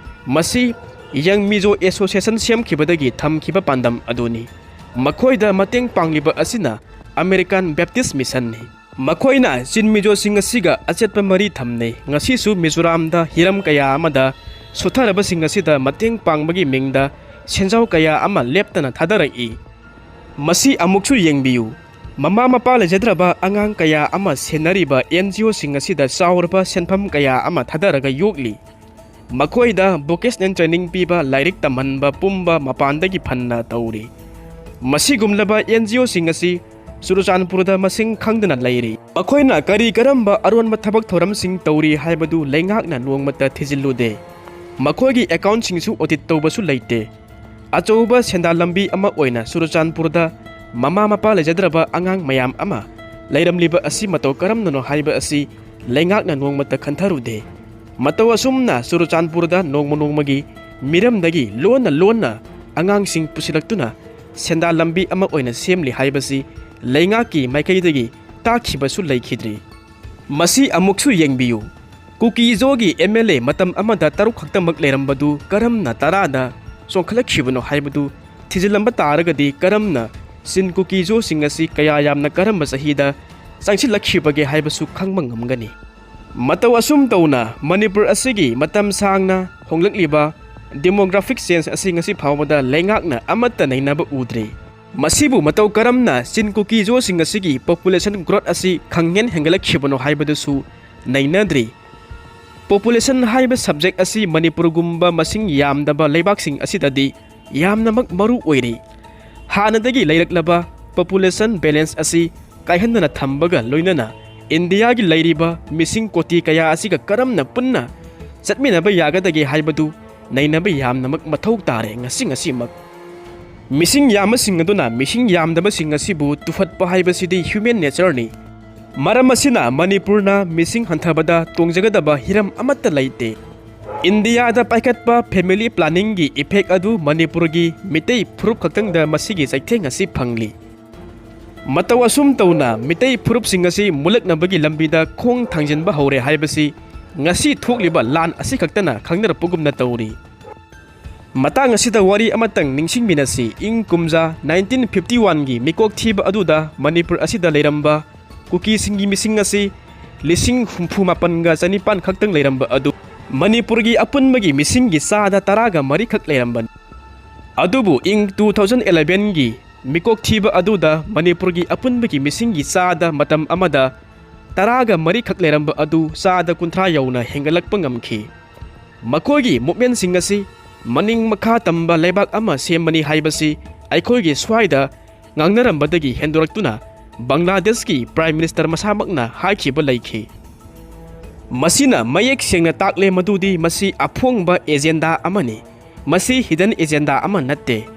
ꯃꯁꯤ Young Mizo Association ꯁꯦꯝꯈꯤꯕꯗꯒꯤ ꯊꯝꯈꯤꯕ ꯄꯥꯟꯗꯝ ꯑꯗꯨꯅꯤ꯫ ꯃꯈꯣꯏꯗ ꯃꯇꯦꯡ ꯄꯥꯡꯂꯤꯕ ꯑꯁꯤꯅ American Baptist Mission ꯅꯤ꯫ ꯃꯈꯣꯏꯅ ꯆꯤꯟ ꯃꯤꯖꯣꯁꯤꯡ ꯑꯁꯤꯒ ꯑꯆꯦꯠꯄ ꯃꯔꯤ ꯊꯝꯅꯩ꯫ ꯉꯁꯤꯁꯨ ꯃꯤꯖꯣꯔꯥꯝꯗ ꯍꯤꯔꯝ ꯀꯌꯥ ꯑꯃꯗ ꯁꯣꯠꯊꯔꯕꯁꯤꯡ ꯑꯁꯤꯗ ꯃꯇꯦꯡ ꯄꯥꯡꯕꯒꯤ ꯃꯤꯡꯗ ꯁꯦꯟꯖꯥꯎ ꯀꯌꯥ ꯑꯃ ꯂꯦꯞꯇꯅ ꯊꯥꯗꯔꯛꯏ꯫ ꯃꯁꯤ ꯑꯃꯨꯛꯁꯨ ꯌꯦꯡꯕꯤꯌꯨ꯫ ꯃꯃꯥ ꯃꯄꯥ ꯂꯩꯖꯗ꯭ꯔꯕ ꯑꯉꯥꯡ ꯀꯌꯥ ꯑꯃ ꯁꯦꯟꯅꯔꯤꯕ NGOꯁꯤꯡ ꯑꯁꯤꯗ ꯆꯥꯎꯔꯕ ꯁꯦꯟꯐꯝ ꯀꯌꯥ ꯑꯃ ꯊꯥꯗꯔꯒ ꯌꯣꯛꯂꯤ꯫ ꯃꯈꯣꯏꯗ vocational training ꯄꯤꯕ, ꯂꯥꯏꯔꯤꯛ ꯇꯝꯍꯟꯕ ꯄꯨꯝꯕ ꯃꯄꯥꯟꯗꯒꯤ ꯐꯟꯅ ꯇꯧꯔꯤ꯫ ꯃꯁꯤꯒꯨꯝꯂꯕ NGOꯁꯤꯡ ꯑꯁꯤ ꯆꯨꯔꯆꯥꯟꯄꯨꯔꯗ ꯃꯁꯤꯡ ꯈꯪꯗꯅ ꯂꯩꯔꯤ꯫ ꯃꯈꯣꯏꯅ ꯀꯔꯤ ꯀꯔꯝꯕ ꯑꯔꯣꯟꯕ ꯊꯕꯛ ꯊꯧꯔꯝꯁꯤꯡ ꯇꯧꯔꯤ ꯍꯥꯏꯕꯗꯨ ꯂꯩꯉꯥꯛꯅ ꯅꯣꯡꯃꯇ ꯊꯤꯖꯤꯜꯂꯨꯗꯦ꯫ ꯃꯈꯣꯏꯒꯤ accountꯁꯤꯡꯁꯨ audit ꯇꯧꯕꯁꯨ ꯂꯩꯇꯦ꯫ ꯑꯆꯧꯕ ꯁꯦꯟꯗꯥꯟ ꯂꯝꯕꯤ ꯑꯃ ꯑꯣꯏꯅ ꯆꯨꯔꯆꯥꯟꯄꯨꯔꯗ ꯃꯃꯥ ꯃꯄꯥ ꯂꯩꯖꯗ꯭ꯔꯕ ꯑꯉꯥꯡ ꯃꯌꯥꯝ ꯑꯃ ꯂꯩꯔꯝꯂꯤꯕ ꯑꯁꯤ ꯃꯇꯧ ꯀꯔꯝꯅꯅꯣ ꯍꯥꯏꯕ ꯑꯁꯤ ꯂꯩꯉꯥꯛꯅ ꯅꯣꯡꯃꯇ ꯈꯟꯊꯔꯨꯗꯦ꯫ ꯃꯇꯧ ꯑꯁꯨꯝꯅ ꯆꯨꯔꯆꯥꯟꯄꯨꯔꯗ ꯅꯣꯡꯃ ꯅꯣꯡꯃꯒꯤ ꯃꯤꯔꯝꯗꯒꯤ ꯂꯣꯟꯅ ꯂꯣꯟꯅ ꯑꯉꯥꯡꯁꯤꯡ ꯄꯨꯁꯤꯜꯂꯛꯇꯨꯅ ꯁꯦꯟꯗꯥꯟ ꯂꯝꯕꯤ ꯑꯃ ꯑꯣꯏꯅ ꯁꯦꯝꯂꯤ ꯍꯥꯏꯕꯁꯤ ꯂꯩꯉꯥꯛꯀꯤ ꯃꯥꯏꯀꯩꯗꯒꯤ ꯇꯥꯈꯤꯕꯁꯨ ꯂꯩꯈꯤꯗ꯭ꯔꯤ꯫ ꯃꯁꯤ ꯑꯃꯨꯛꯁꯨ ꯌꯦꯡꯕꯤꯌꯨ꯫ ꯀꯨꯀꯤꯖꯣꯒꯤ MLA ꯃꯇꯝ ꯑꯃꯗ ꯇꯔꯨꯛ ꯈꯛꯇꯃꯛ ꯂꯩꯔꯝꯕꯗꯨ ꯀꯔꯝꯅ ꯇꯔꯥꯗ ꯆꯣꯡꯈꯠꯂꯛꯈꯤꯕꯅꯣ ꯍꯥꯏꯕꯗꯨ ꯊꯤꯖꯤꯜꯂꯝꯕ ꯇꯥꯔꯒꯗꯤ ꯀꯔꯝꯅ ꯆꯤꯟ ꯀꯨꯀꯤꯖꯣꯁꯤꯡ ꯑꯁꯤ ꯀꯌꯥ ꯌꯥꯝꯅ ꯀꯔꯝꯕ ꯆꯍꯤꯗ ꯆꯪꯁꯤꯜꯂꯛꯈꯤꯕꯒꯦ ꯍꯥꯏꯕꯁꯨ ꯈꯪꯕ ꯉꯝꯒꯅꯤ꯫ ꯃꯇꯧ ꯑꯁꯨꯝ ꯇꯧꯅ ꯃꯅꯤꯄꯨꯔ ꯑꯁꯤꯒꯤ ꯃꯇꯝ ꯁꯥꯡꯅ ꯍꯣꯡꯂꯛꯂꯤꯕ demographic change ꯑꯁꯤ ꯉꯁꯤ ꯐꯥꯎꯕꯗ ꯂꯩꯉꯥꯛꯅ ꯑꯃꯠꯇ ꯅꯩꯅꯕ ꯎꯗ꯭ꯔꯤ꯫ ꯃꯁꯤꯕꯨ ꯃꯇꯧ ꯀꯔꯝꯅ ꯆꯤꯟ ꯀꯨꯀꯤꯖꯣꯁꯤꯡ ꯑꯁꯤꯒꯤ population growth ꯑꯁꯤ ꯈꯪꯍꯦꯟ ꯍꯦꯟꯒꯠꯂꯛꯈꯤꯕꯅꯣ ꯍꯥꯏꯕꯗꯨꯁꯨ ꯅꯩꯅꯗ꯭ꯔꯤ꯫ Population ꯍꯥꯏꯕ subject ꯑꯁꯤ ꯃꯅꯤꯄꯨꯔꯒꯨꯝꯕ ꯃꯁꯤꯡ ꯌꯥꯝꯗꯕ ꯂꯩꯕꯥꯛꯁꯤꯡ ꯑꯁꯤꯗꯗꯤ ꯌꯥꯝꯅꯃꯛ ꯃꯔꯨ ꯑꯣꯏꯔꯤ꯫ ꯍꯥꯟꯅꯗꯒꯤ ꯂꯩꯔꯛꯂꯕ population balance ꯑꯁꯤ ꯀꯥꯏꯍꯟꯗꯅ ꯊꯝꯕꯒ ꯂꯣꯏꯅꯅ ꯏꯟꯗꯤꯌꯥꯒꯤ ꯂꯩꯔꯤꯕ ꯃꯤꯁꯤꯡ ꯀꯣꯇꯤ ꯀꯌꯥ ꯑꯁꯤꯒ ꯀꯔꯝꯅ ꯄꯨꯟꯅ ꯆꯠꯃꯤꯟꯅꯕ ꯌꯥꯒꯗꯒꯦ ꯍꯥꯏꯕꯗꯨ ꯅꯩꯅꯕ ꯌꯥꯝꯅꯃꯛ ꯃꯊꯧ ꯇꯥꯔꯦ ꯉꯁꯤ ꯉꯁꯤꯃꯛ꯫ ꯃꯤꯁꯤꯡ ꯌꯥꯝꯕꯁꯤꯡ ꯑꯗꯨꯅ ꯃꯤꯁꯤꯡ ꯌꯥꯝꯗꯕꯁꯤꯡ ꯑꯁꯤꯕꯨ ꯇꯨꯐꯠꯄ ꯍꯥꯏꯕꯁꯤꯗꯤ human natureꯅꯤ꯫ ꯃꯔꯝ ꯑꯁꯤꯅ ꯃꯅꯤꯄꯨꯔꯅ ꯃꯤꯁꯤꯡ ꯍꯟꯊꯕꯗ ꯇꯣꯡꯖꯒꯗꯕ ꯍꯤꯔꯝ ꯑꯃꯠꯇ ꯂꯩꯇꯦ꯫ ꯏꯟꯗꯤꯌꯥꯗ ꯄꯥꯏꯈꯠꯄ family planningꯒꯤ effect ꯑꯗꯨ ꯃꯅꯤꯄꯨꯔꯒꯤ ꯃꯤꯇꯩ ꯐꯨꯔꯨꯞ ꯈꯛꯇꯪꯗ ꯃꯁꯤꯒꯤ ꯆꯩꯊꯦꯡ ꯑꯁꯤ ꯐꯪꯂꯤ꯫ ꯃꯇꯧ ꯑꯁꯨꯝ ꯇꯧꯅ ꯃꯤꯇꯩ ꯐꯨꯔꯨꯞꯁꯤꯡ ꯑꯁꯤ ꯃꯨꯜꯂꯛꯅꯕꯒꯤ ꯂꯝꯕꯤꯗ ꯈꯣꯡ ꯊꯥꯡꯖꯤꯟꯕ ꯍꯧꯔꯦ ꯍꯥꯏꯕꯁꯤ ꯉꯁꯤ ꯊꯣꯛꯂꯤꯕ ꯂꯥꯟ ꯑꯁꯤ ꯈꯛꯇꯅ ꯈꯪꯅꯔꯛꯄꯒꯨꯝꯅ ꯇꯧꯔꯤ꯫ ꯃꯇꯥꯡ ꯑꯁꯤꯗ ꯋꯥꯔꯤ ꯑꯃꯇꯪ ꯅꯤꯡꯁꯤꯡꯃꯤꯟꯅꯁꯤ꯫ ꯏꯪ ꯀꯨꯝꯖꯥ nineteen fifty oneꯒꯤ ꯃꯤꯀꯣꯛ ꯊꯤꯕ ꯑꯗꯨꯗ ꯃꯅꯤꯄꯨꯔ ꯑꯁꯤꯗ ꯂꯩꯔꯝꯕ ꯀꯨꯀꯤꯁꯤꯡꯒꯤ ꯃꯤꯁꯤꯡ ꯑꯁꯤ ꯂꯤꯁꯤꯡ ꯍꯨꯝꯐꯨ ꯃꯥꯄꯟꯒ ꯆꯅꯤꯄꯥꯟ ꯈꯛꯇꯪ ꯂꯩꯔꯝꯕ ꯑꯗꯨ ꯃꯅꯤꯄꯨꯔꯒꯤ ꯑꯄꯨꯟꯕꯒꯤ ꯃꯤꯁꯤꯡꯒꯤ ꯆꯥꯗ ꯇꯔꯥꯒ ꯃꯔꯤꯈꯛ ꯂꯩꯔꯝꯕꯅꯤ꯫ ꯑꯗꯨꯕꯨ ꯏꯪ two thousand elevenꯒꯤ ꯃꯤꯀꯣꯛ ꯊꯤꯕ ꯑꯗꯨꯗ ꯃꯅꯤꯄꯨꯔꯒꯤ ꯑꯄꯨꯟꯕꯒꯤ ꯃꯤꯁꯤꯡꯒꯤ ꯆꯥꯗ ꯃꯇꯝ ꯑꯃꯗ ꯇꯔꯥꯒ ꯃꯔꯤꯈꯛ ꯂꯩꯔꯝꯕ ꯑꯗꯨ ꯆꯥꯗ ꯀꯨꯟꯊ꯭ꯔꯥ ꯌꯧꯅ ꯍꯦꯟꯒꯠꯂꯛꯄ ꯉꯝꯈꯤ꯫ ꯃꯈꯣꯏꯒꯤ movementꯁꯤꯡ ꯑꯁꯤ ꯃꯅꯤꯡ ꯃꯈꯥ ꯇꯝꯕ ꯂꯩꯕꯥꯛ ꯑꯃ ꯁꯦꯝꯕꯅꯤ ꯍꯥꯏꯕꯁꯤ ꯑꯩꯈꯣꯏꯒꯤ ꯁ꯭ꯋꯥꯏꯗ ꯉꯥꯡꯅꯔꯝꯕꯗꯒꯤ ꯍꯦꯟꯗꯣꯔꯛꯇꯨꯅ ꯕꯪꯒ꯭ꯂꯥꯗꯦꯁꯀꯤ Prime Minister ꯃꯁꯥꯃꯛꯅ ꯍꯥꯏꯈꯤꯕ ꯂꯩꯈꯤ꯫ ꯃꯁꯤꯅ ꯃꯌꯦꯛ ꯁꯦꯡꯅ ꯇꯥꯛꯂꯦ ꯃꯗꯨꯗꯤ ꯃꯁꯤ ꯑꯐꯣꯡꯕ agenda ꯑꯃꯅꯤ꯫ ꯃꯁꯤ hidden agenda ꯑꯃ ꯅꯠꯇꯦ꯫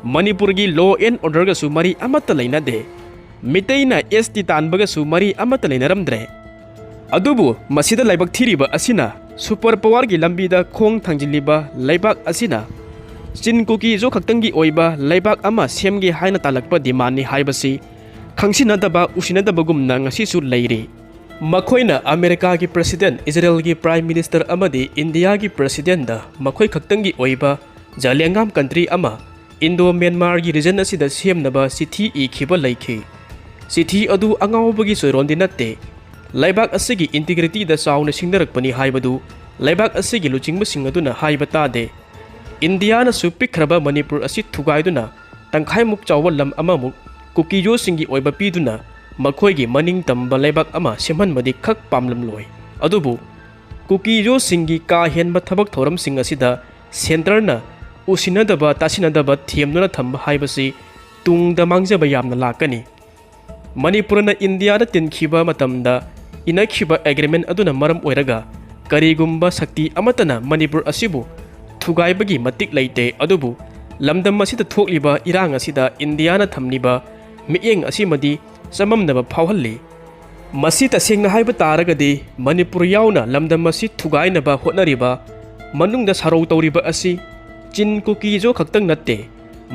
ꯃꯅꯤꯄꯨꯔꯒꯤ law and orderꯒꯁꯨ ꯃꯔꯤ ꯑꯃꯠꯇ ꯂꯩꯅꯗꯦ꯫ ꯃꯤꯇꯩꯅ ST ꯇꯥꯟꯕꯒꯁꯨ ꯃꯔꯤ ꯑꯃꯠꯇ ꯂꯩꯅꯔꯝꯗ꯭ꯔꯦ꯫ ꯑꯗꯨꯕꯨ ꯃꯁꯤꯗ ꯂꯥꯏꯕꯛ ꯊꯤꯔꯤꯕ ꯑꯁꯤꯅ super powerꯒꯤ ꯂꯝꯕꯤꯗ ꯈꯣꯡ ꯊꯥꯡꯖꯤꯜꯂꯤꯕ ꯂꯩꯕꯥꯛ ꯑꯁꯤꯅ ꯆꯤꯟ ꯀꯨꯀꯤ ꯖꯣ ꯈꯛꯇꯪꯒꯤ ꯑꯣꯏꯕ ꯂꯩꯕꯥꯛ ꯑꯃ ꯁꯦꯝꯒꯦ ꯍꯥꯏꯅ ꯇꯥꯜꯂꯛꯄ demandꯅꯤ ꯍꯥꯏꯕꯁꯤ ꯈꯪꯁꯤꯟꯅꯗꯕ ꯎꯁꯤꯟꯅꯗꯕꯒꯨꯝꯅ ꯉꯁꯤꯁꯨ ꯂꯩꯔꯤ꯫ ꯃꯈꯣꯏꯅ ꯑꯃꯦꯔꯤꯀꯥꯒꯤ President, ꯏꯖꯔꯦꯜꯒꯤ Prime Minister ꯑꯃꯗꯤ ꯏꯟꯗꯤꯌꯥꯒꯤ Presidentꯗ ꯃꯈꯣꯏ ꯈꯛꯇꯪꯒꯤ ꯑꯣꯏꯕ ꯖꯂꯦꯡꯒꯥꯝ country ꯑꯃ Indo Myanmarꯒꯤ region ꯑꯁꯤꯗ ꯁꯦꯝꯅꯕ ꯆꯤꯊꯤ ꯏꯈꯤꯕ ꯂꯩꯈꯤ꯫ ꯆꯤꯊꯤ ꯑꯗꯨ ꯑꯉꯥꯎꯕꯒꯤ ꯆꯣꯏꯔꯣꯟꯗꯤ ꯅꯠꯇꯦ꯫ ꯂꯩꯕꯥꯛ ꯑꯁꯤꯒꯤ integrityꯗ ꯆꯥꯎꯅ ꯁꯤꯡꯅꯔꯛꯄꯅꯤ ꯍꯥꯏꯕꯗꯨ ꯂꯩꯕꯥꯛ ꯑꯁꯤꯒꯤ ꯂꯨꯆꯤꯡꯕꯁꯤꯡ ꯑꯗꯨꯅ ꯍꯥꯏꯕ ꯇꯥꯗꯦ꯫ ꯏꯟꯗꯤꯌꯥꯅꯁꯨ ꯄꯤꯛꯈ꯭ꯔꯕ ꯃꯅꯤꯄꯨꯔ ꯑꯁꯤ ꯊꯨꯒꯥꯏꯗꯨꯅ ꯇꯪꯈꯥꯏꯃꯨꯛ ꯆꯥꯎꯕ ꯂꯝ ꯑꯃꯃꯨꯛ ꯀꯨꯀꯤ ꯖꯣꯁꯤꯡꯒꯤ ꯑꯣꯏꯕ ꯄꯤꯗꯨꯅ ꯃꯈꯣꯏꯒꯤ ꯃꯅꯤꯡ ꯇꯝꯕ ꯂꯩꯕꯥꯛ ꯑꯃ ꯁꯦꯝꯍꯟꯕꯗꯤ ꯈꯛ ꯄꯥꯝꯂꯝꯂꯣꯏ꯫ ꯑꯗꯨꯕꯨ ꯀꯨꯀꯤ ꯖꯣꯁꯤꯡꯒꯤ ꯀꯥ ꯍꯦꯟꯕ ꯊꯕꯛ ꯊꯧꯔꯝꯁꯤꯡ ꯑꯁꯤꯗ centreꯅ ꯎꯁꯤꯟꯅꯗꯕ ꯇꯥꯁꯤꯟꯅꯗꯕ ꯊꯦꯝꯗꯨꯅ ꯊꯝꯕ ꯍꯥꯏꯕꯁꯤ ꯇꯨꯡꯗ ꯃꯥꯡꯖꯕ ꯌꯥꯝꯅ ꯂꯥꯛꯀꯅꯤ꯫ ꯃꯅꯤꯄꯨꯔꯅ ꯏꯟꯗꯤꯌꯥꯗ ꯇꯤꯟꯈꯤꯕ ꯃꯇꯝꯗ ꯏꯅꯈꯤꯕ agreement ꯑꯗꯨꯅ ꯃꯔꯝ ꯑꯣꯏꯔꯒ ꯀꯔꯤꯒꯨꯝꯕ ꯁꯛꯇꯤ ꯑꯃꯠꯇꯅ ꯃꯅꯤꯄꯨꯔ ꯑꯁꯤꯕꯨ ꯊꯨꯒꯥꯏꯕꯒꯤ ꯃꯇꯤꯛ ꯂꯩꯇꯦ꯫ ꯑꯗꯨꯕꯨ ꯂꯝꯗꯝ ꯑꯁꯤꯗ ꯊꯣꯛꯂꯤꯕ ꯏꯔꯥꯡ ꯑꯁꯤꯗ ꯏꯟꯗꯤꯌꯥꯅ ꯊꯝꯂꯤꯕ ꯃꯤꯠꯌꯦꯡ ꯑꯁꯤꯃꯗꯤ ꯆꯃꯝꯅꯕ ꯐꯥꯎꯍꯜꯂꯤ꯫ ꯃꯁꯤ ꯇꯁꯦꯡꯅ ꯍꯥꯏꯕ ꯇꯥꯔꯒꯗꯤ ꯃꯅꯤꯄꯨꯔ ꯌꯥꯎꯅ ꯂꯝꯗꯝ ꯑꯁꯤ ꯊꯨꯒꯥꯏꯅꯕ ꯍꯣꯠꯅꯔꯤꯕ ꯃꯅꯨꯡꯗ ꯁꯥꯔꯧ ꯇꯧꯔꯤꯕ ꯑꯁꯤ ꯆꯤꯟ ꯀꯨꯀꯤꯖꯣ ꯈꯛꯇꯪ ꯅꯠꯇꯦ,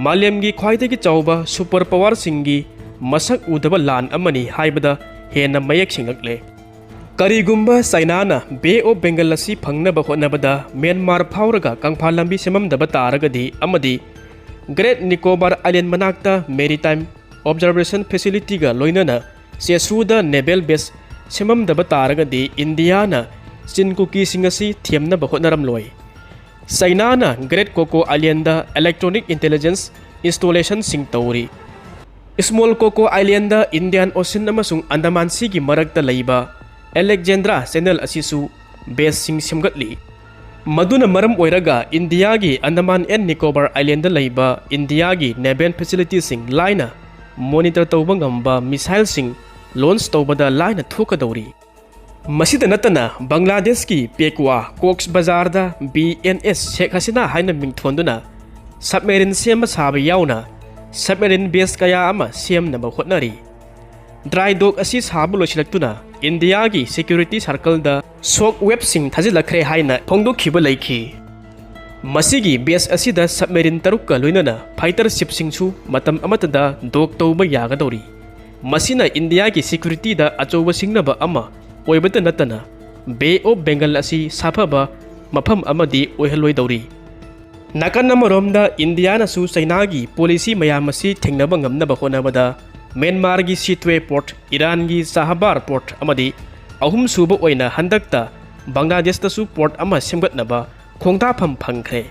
ꯃꯥꯂꯦꯝꯒꯤ ꯈ꯭ꯋꯥꯏꯗꯒꯤ ꯆꯥꯎꯕ ꯁꯨꯄꯔ ꯄꯥꯋꯔꯁꯤꯡꯒꯤ ꯃꯁꯛ ꯎꯗꯕ ꯂꯥꯟ ꯑꯃꯅꯤ ꯍꯥꯏꯕꯗ ꯍꯦꯟꯅ ꯃꯌꯦꯛ ꯁꯦꯡꯂꯛꯂꯦ꯫ ꯀꯔꯤꯒꯨꯝꯕ ꯆꯥꯏꯅꯥꯅ ꯕꯦ ꯑꯣꯐ ꯕꯦꯡꯒꯜ ꯑꯁꯤ ꯐꯪꯅꯕ ꯍꯣꯠꯅꯕꯗ ꯃ꯭ꯌꯥꯟꯃꯥꯔ ꯐꯥꯎꯔꯒ ꯀꯪꯐꯥꯜ ꯂꯝꯕꯤ ꯁꯦꯝꯃꯝꯗꯕ ꯇꯥꯔꯒꯗꯤ ꯑꯃꯗꯤ ꯒ꯭ꯔꯦꯠ ꯅꯤꯀꯣꯕꯥꯔ ꯑꯥꯏꯂꯦꯟ ꯃꯅꯥꯛꯇ ꯃꯦꯔꯤꯇꯥꯏꯝ ꯑꯣꯕꯖꯥꯔꯕꯦꯁꯟ ꯐꯦꯁꯤꯂꯤꯇꯤꯒ ꯂꯣꯏꯅꯅ ꯆꯦꯁꯨꯗ ꯅꯦꯚꯦꯜ ꯕꯦꯁ ꯁꯦꯝꯃꯝꯗꯕ ꯇꯥꯔꯒꯗꯤ ꯏꯟꯗꯤꯌꯥꯅ ꯆꯤꯟ ꯀꯨꯀꯤꯁꯤꯡ ꯑꯁꯤ ꯊꯦꯝꯅꯕ ꯍꯣꯠꯅꯔꯝꯂꯣꯏ꯫ ꯆꯥꯏꯅꯥꯅ great Coco island electronic intelligence ꯏꯟꯁꯇꯣꯂꯦꯁꯟꯁꯤꯡ ꯇꯧꯔꯤ꯫ Small Coco island Indian ocean ꯑꯃꯁꯨꯡ ꯑꯟꯗꯃꯥꯟ ꯁꯤꯒꯤ ꯃꯔꯛꯇ ꯂꯩꯕ ꯑꯂꯦꯛꯖꯦꯟꯗ꯭ꯔꯥ ꯆꯦꯅꯦꯜ ꯑꯁꯤꯁꯨ ꯕꯦꯁꯁꯤꯡ ꯁꯦꯝꯒꯠꯂꯤ꯫ ꯃꯗꯨꯅ ꯃꯔꯝ ꯑꯣꯏꯔꯒ ꯏꯟꯗꯤꯌꯥꯒꯤ ꯑꯟꯗꯃꯥꯟ ꯑꯦꯟ ꯅꯤꯀꯣꯕꯥꯔ ꯑꯥꯏꯂꯦꯟꯗ ꯂꯩꯕ ꯏꯟꯗꯤꯌꯥꯒꯤ ꯅꯦꯚꯦꯜ ꯐꯦꯁꯤꯂꯤꯇꯤꯁꯤꯡ ꯂꯥꯏꯅ ꯃꯣꯅꯤꯇꯔ ꯇꯧꯕ ꯉꯝꯕ ꯃꯤꯁꯥꯏꯜꯁꯤꯡ ꯂꯣꯟꯆ ꯇꯧꯕꯗ ꯂꯥꯏꯅ ꯊꯣꯛꯀꯗꯧꯔꯤ꯫ ꯃꯁꯤꯗ ꯅꯠꯇꯅ ꯕꯪꯒ꯭ꯂꯥꯗꯦꯁꯀꯤ ꯄꯦꯀ꯭ꯋꯥ ꯀꯣꯛꯁ ꯕꯖꯥꯔꯗ ꯕꯤ ꯑꯦꯟ ꯑꯦꯁ ꯁꯦꯈ ꯍꯁꯤꯅꯥ ꯍꯥꯏꯅ ꯃꯤꯡꯊꯣꯟꯗꯨꯅ ꯁꯕꯃꯦꯔꯤꯟ ꯁꯦꯝꯕ ꯁꯥꯕ ꯌꯥꯎꯅ ꯁꯕꯃꯦꯔꯤꯟ ꯕꯦꯁ ꯀꯌꯥ ꯑꯃ ꯁꯦꯝꯅꯕ ꯍꯣꯠꯅꯔꯤ꯫ ꯗ꯭ꯔꯥꯏ ꯗꯣꯛ ꯑꯁꯤ ꯁꯥꯕ ꯂꯣꯏꯁꯤꯜꯂꯛꯇꯨꯅ ꯏꯟꯗꯤꯌꯥꯒꯤ ꯁꯦꯀ꯭ꯌꯨꯔꯤꯇꯤ ꯁꯥꯔꯀꯜꯗ ꯁꯣꯛ ꯋꯦꯕꯁꯤꯡ ꯊꯥꯖꯤꯜꯂꯛꯈ꯭ꯔꯦ ꯍꯥꯏꯅ ꯐꯣꯡꯗꯣꯛꯈꯤꯕ ꯂꯩꯈꯤ꯫ ꯃꯁꯤꯒꯤ ꯕꯦꯁ ꯑꯁꯤꯗ ꯁꯕꯃꯦꯔꯤꯟ ꯇꯔꯨꯛꯀ ꯂꯣꯏꯅꯅ ꯐꯥꯏꯇꯔ ꯁꯤꯞꯁꯤꯡꯁꯨ ꯃꯇꯝ ꯑꯃꯠꯇꯗ ꯗꯣꯛ ꯇꯧꯕ ꯌꯥꯒꯗꯧꯔꯤ꯫ ꯃꯁꯤꯅ ꯏꯟꯗꯤꯌꯥꯒꯤ ꯁꯦꯀ꯭ꯌꯨꯔꯤꯇꯤꯗ ꯑꯆꯧꯕ ꯁꯤꯡꯅꯕ ꯑꯃ ꯑꯣꯏꯕꯇ ꯅꯠꯇꯅ ꯕꯦ ꯑꯣꯐ ꯕꯦꯡꯒꯜ ꯑꯁꯤ ꯁꯥꯐꯕ ꯃꯐꯝ ꯑꯃꯗꯤ ꯑꯣꯏꯍꯜꯂꯣꯏꯗꯧꯔꯤ꯫ ꯅꯥꯀꯟ ꯑꯃꯔꯣꯝꯗ ꯏꯟꯗꯤꯌꯥꯅꯁꯨ ꯆꯩꯅꯥꯒꯤ ꯄꯣꯂꯤꯁꯤ ꯃꯌꯥꯝ ꯑꯁꯤ ꯊꯦꯡꯅꯕ ꯉꯝꯅꯕ ꯍꯣꯠꯅꯕꯗ ꯃ꯭ꯌꯥꯟꯃꯥꯔꯒꯤ ꯁꯤꯇ꯭ꯋꯦ ꯄꯣꯔꯠ, ꯏꯔꯥꯟꯒꯤ ꯆꯥꯍꯕꯥꯔ ꯄꯣꯔꯠ ꯑꯃꯗꯤ ꯑꯍꯨꯝꯁꯨꯕ ꯑꯣꯏꯅ ꯍꯟꯗꯛꯇ ꯕꯪꯒ꯭ꯂꯥꯗꯦꯁꯇꯁꯨ ꯄꯣꯔꯠ ꯑꯃ ꯁꯦꯝꯒꯠꯅꯕ ꯈꯣꯡꯊꯥꯐꯝ ꯐꯪꯈ꯭ꯔꯦ꯫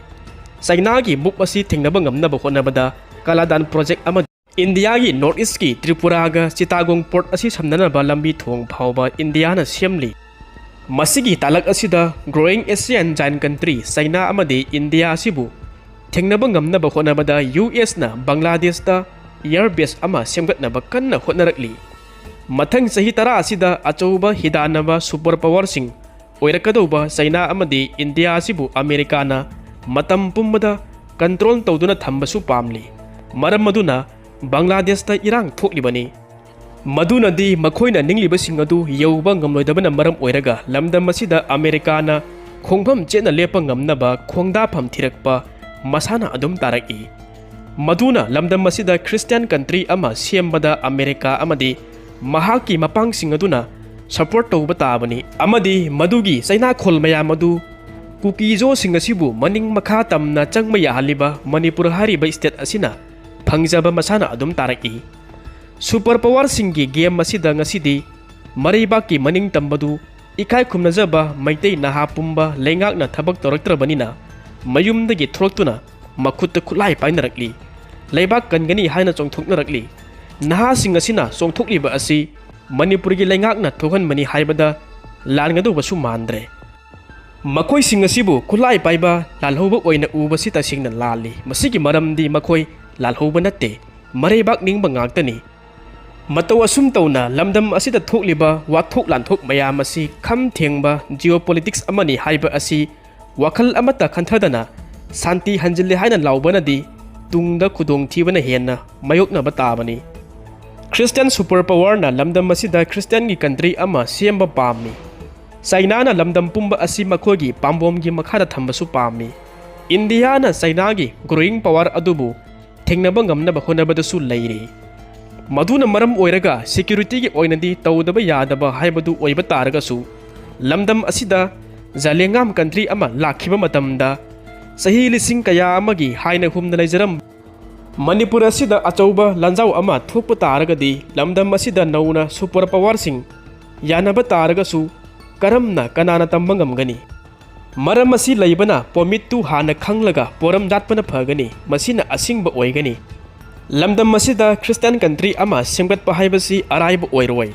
ꯆꯩꯅꯥꯒꯤ ꯃꯨꯞ ꯑꯁꯤ ꯊꯦꯡꯅꯕ ꯉꯝꯅꯕ ꯍꯣꯠꯅꯕꯗ ꯀꯥꯂꯥꯗꯥꯟ ꯄ꯭ꯔꯣꯖꯦꯛ ꯑꯃꯗꯤ ꯏꯟꯗꯤꯌꯥꯒꯤ ꯅꯣꯔꯠ ꯏꯁ꯭ꯠꯀꯤ ꯇ꯭ꯔꯤꯄꯨꯔꯥꯒ ꯆꯤꯇꯥꯒꯣꯡ ꯄꯣꯔꯠ ꯑꯁꯤ ꯁꯝꯅꯅꯕ ꯂꯝꯕꯤ ꯊꯣꯡ ꯐꯥꯎꯕ ꯏꯟꯗꯤꯌꯥꯅ ꯁꯦꯝꯂꯤ꯫ ꯃꯁꯤꯒꯤ ꯇꯥꯂꯛ ꯑꯁꯤꯗ Growing Asian Giant Country ꯆꯩꯅꯥ ꯑꯃꯗꯤ ꯏꯟꯗꯤꯌꯥ ꯑꯁꯤꯕꯨ ꯊꯦꯡꯅꯕ ꯉꯝꯅꯕ ꯍꯣꯠꯅꯕꯗ ꯌꯨ ꯑꯦꯁꯅ ꯕꯪꯒ꯭ꯂꯥꯗꯦꯁꯇ ꯏꯌꯔ ꯕꯦꯁ ꯑꯃ ꯁꯦꯝꯒꯠꯅꯕ ꯀꯟꯅ ꯍꯣꯠꯅꯔꯛꯂꯤ꯫ ꯃꯊꯪ ꯆꯍꯤ ꯇꯔꯥ ꯑꯁꯤꯗ ꯑꯆꯧꯕ ꯍꯤꯗꯥꯟꯅꯕ ꯁꯨꯄꯔ ꯄꯥꯋꯔꯁꯤꯡ ꯑꯣꯏꯔꯛꯀꯗꯧꯕ ꯆꯩꯅꯥ ꯑꯃꯗꯤ ꯏꯟꯗꯤꯌꯥ ꯑꯁꯤꯕꯨ ꯑꯃꯦꯔꯤꯀꯥꯅ ꯃꯇꯝ ꯄꯨꯝꯕꯗ ꯀꯟꯇ꯭ꯔꯣꯜ ꯇꯧꯗꯨꯅ ꯊꯝꯕꯁꯨ ꯄꯥꯝꯂꯤ꯫ ꯃꯔꯝ ꯑꯗꯨꯅ ꯕꯪꯒ꯭ꯂꯥꯗꯦꯁꯇ ꯏꯔꯥꯡ ꯊꯣꯛꯂꯤꯕꯅꯤ꯫ ꯃꯗꯨꯅꯗꯤ ꯃꯈꯣꯏꯅ ꯅꯤꯡꯂꯤꯕꯁꯤꯡ ꯑꯗꯨ ꯌꯧꯕ ꯉꯝꯂꯣꯏꯗꯕꯅ ꯃꯔꯝ ꯑꯣꯏꯔꯒ ꯂꯝꯗꯝ ꯑꯁꯤꯗ ꯑꯃꯦꯔꯤꯀꯥꯅ ꯈꯣꯡꯐꯝ ꯆꯦꯠꯅ ꯂꯦꯞꯄ ꯉꯝꯅꯕ ꯈꯣꯡꯗꯥꯐꯝ ꯊꯤꯔꯛꯄ ꯃꯁꯥꯅ ꯑꯗꯨꯝ ꯇꯥꯔꯛꯏ꯫ ꯃꯗꯨꯅ ꯂꯝꯗꯝ ꯑꯁꯤꯗ Christian country ꯑꯃ ꯁꯦꯝꯕꯗ ꯑꯃꯦꯔꯤꯀꯥ ꯑꯃꯗꯤ ꯃꯍꯥꯛꯀꯤ ꯃꯄꯥꯡꯁꯤꯡ ꯑꯗꯨꯅ support ꯇꯧꯕ ꯇꯥꯕꯅꯤ, ꯑꯃꯗꯤ ꯃꯗꯨꯒꯤ ꯆꯩꯅꯥꯈꯣꯜ ꯃꯌꯥꯝ ꯑꯗꯨ ꯀꯨꯀꯤꯖꯣꯁꯤꯡ ꯑꯁꯤꯕꯨ ꯃꯅꯤꯡ ꯃꯈꯥ ꯇꯝꯅ ꯆꯪꯕ ꯌꯥꯍꯜꯂꯤꯕ ꯃꯅꯤꯄꯨꯔ ꯍꯥꯏꯔꯤꯕ state ꯑꯁꯤꯅ ꯐꯪꯖꯕ ꯃꯁꯥꯅ ꯑꯗꯨꯝ ꯇꯥꯔꯛꯏ꯫ Super powerꯁꯤꯡꯒꯤ game ꯑꯁꯤꯗ ꯉꯁꯤꯗꯤ ꯃꯔꯩꯕꯥꯛꯀꯤ ꯃꯅꯤꯡ ꯇꯝꯕꯗꯨ ꯏꯀꯥꯏ ꯈꯨꯝꯅꯖꯕ ꯃꯩꯇꯩ ꯅꯍꯥ ꯄꯨꯝꯕ ꯂꯩꯉꯥꯛꯅ ꯊꯕꯛ ꯇꯧꯔꯛꯇ꯭ꯔꯕꯅꯤꯅ ꯃꯌꯨꯝꯗꯒꯤ ꯊꯣꯛꯂꯛꯇꯨꯅ ꯃꯈꯨꯠꯇ ꯈꯨꯠꯂꯥꯏ ꯄꯥꯏꯅꯔꯛꯂꯤ꯫ ꯂꯩꯕꯥꯛ ꯀꯟꯒꯅꯤ ꯍꯥꯏꯅ ꯆꯣꯡꯊꯣꯛꯅꯔꯛꯂꯤ꯫ ꯅꯍꯥꯁꯤꯡ ꯑꯁꯤꯅ ꯆꯣꯡꯊꯣꯛꯂꯤꯕ ꯑꯁꯤ ꯃꯅꯤꯄꯨꯔꯒꯤ ꯂꯩꯉꯥꯛꯅ ꯊꯣꯛꯍꯟꯕꯅꯤ ꯍꯥꯏꯕꯗ ꯂꯥꯟꯒꯗꯧꯕꯁꯨ ꯃꯥꯟꯗ꯭ꯔꯦ꯫ ꯃꯈꯣꯏꯁꯤꯡ ꯑꯁꯤꯕꯨ ꯈꯨꯠꯂꯥꯏ ꯄꯥꯏꯕ ꯂꯥꯜꯍꯧꯕ ꯑꯣꯏꯅ ꯎꯕꯁꯤ ꯇꯁꯦꯡꯅ ꯂꯥꯜꯂꯤ꯫ ꯃꯁꯤꯒꯤ ꯃꯔꯝꯗꯤ ꯃꯈꯣꯏ ꯂꯥꯜꯍꯧꯕ ꯅꯠꯇꯦ, ꯃꯔꯩꯕꯥꯛ ꯅꯤꯡꯕ ꯉꯥꯛꯇꯅꯤ꯫ ꯃꯇꯧ ꯑꯁꯨꯝ ꯇꯧꯅ ꯂꯝꯗꯝ ꯑꯁꯤꯗ ꯊꯣꯛꯂꯤꯕ ꯋꯥꯊꯣꯛ ꯂꯥꯟꯊꯣꯛ ꯃꯌꯥꯝ ꯑꯁꯤ ꯈꯝ ꯊꯦꯡꯕ geopolitics ꯑꯃꯅꯤ ꯍꯥꯏꯕ ꯑꯁꯤ ꯋꯥꯈꯜ ꯑꯃꯠꯇ ꯈꯟꯊꯗꯅ ꯁꯥꯟꯇꯤ ꯍꯟꯖꯤꯜꯂꯦ ꯍꯥꯏꯅ ꯂꯥꯎꯕꯅꯗꯤ ꯇꯨꯡꯗ ꯈꯨꯗꯣꯡꯊꯤꯕꯅ ꯍꯦꯟꯅ ꯃꯥꯌꯣꯛꯅꯕ ꯇꯥꯕꯅꯤ꯫ Christian super powerꯅ ꯂꯝꯗꯝ ꯑꯁꯤꯗ Christianꯒꯤ country ꯑꯃ ꯁꯦꯝꯕ ꯄꯥꯝꯃꯤ꯫ ꯆꯩꯅꯥꯅ ꯂꯝꯗꯝ ꯄꯨꯝꯕ ꯑꯁꯤ ꯃꯈꯣꯏꯒꯤ ꯄꯥꯝꯕꯣꯝꯒꯤ ꯃꯈꯥꯗ ꯊꯝꯕꯁꯨ ꯄꯥꯝꯃꯤ꯫ ꯏꯟꯗꯤꯌꯥꯅ ꯆꯩꯅꯥꯒꯤ growing power ꯑꯗꯨꯕꯨ ꯊꯦꯡꯅꯕ ꯉꯝꯅꯕ ꯍꯣꯠꯅꯕꯗꯁꯨ ꯂꯩꯔꯤ꯫ ꯃꯗꯨꯅ ꯃꯔꯝ ꯑꯣꯏꯔꯒ securityꯒꯤ ꯑꯣꯏꯅꯗꯤ ꯇꯧꯗꯕ ꯌꯥꯗꯕ ꯍꯥꯏꯕꯗꯨ ꯑꯣꯏꯕ ꯇꯥꯔꯒꯁꯨ, ꯂꯝꯗꯝ ꯑꯁꯤꯗ ꯖꯂꯦꯉꯥꯝ country ꯑꯃ ꯂꯥꯛꯈꯤꯕ ꯃꯇꯝꯗ ꯆꯍꯤ ꯂꯤꯁꯤꯡ ꯀꯌꯥ ꯑꯃꯒꯤ ꯍꯥꯏꯅ ꯍꯨꯝꯅ ꯂꯩꯖꯔꯝꯕ ꯃꯅꯤꯄꯨꯔ ꯑꯁꯤꯗ ꯑꯆꯧꯕ ꯂꯥꯟꯖꯥꯎ ꯑꯃ ꯊꯣꯛꯄ ꯇꯥꯔꯒꯗꯤ ꯂꯝꯗꯝ ꯑꯁꯤꯗ ꯅꯧꯅ super powerꯁꯤꯡ ꯌꯥꯅꯕ ꯇꯥꯔꯒꯁꯨ ꯀꯔꯝꯅ ꯀꯅꯥꯅ ꯇꯝꯕ ꯉꯝꯒꯅꯤ? ꯃꯔꯝ ꯑꯁꯤ ꯂꯩꯕꯅ ꯄꯣꯃꯤꯠꯇꯨ ꯍꯥꯟꯅ ꯈꯪꯂꯒ ꯄꯣꯔꯝ ꯌꯥꯠꯄꯅ ꯐꯒꯅꯤ꯫ ꯃꯁꯤꯅ ꯑꯁꯤꯡꯕ ꯑꯣꯏꯒꯅꯤ꯫ ꯂꯝꯗꯝ ꯑꯁꯤꯗ Christian country ꯑꯃ ꯁꯦꯝꯒꯠꯄ ꯍꯥꯏꯕꯁꯤ ꯑꯔꯥꯏꯕ ꯑꯣꯏꯔꯣꯏ꯫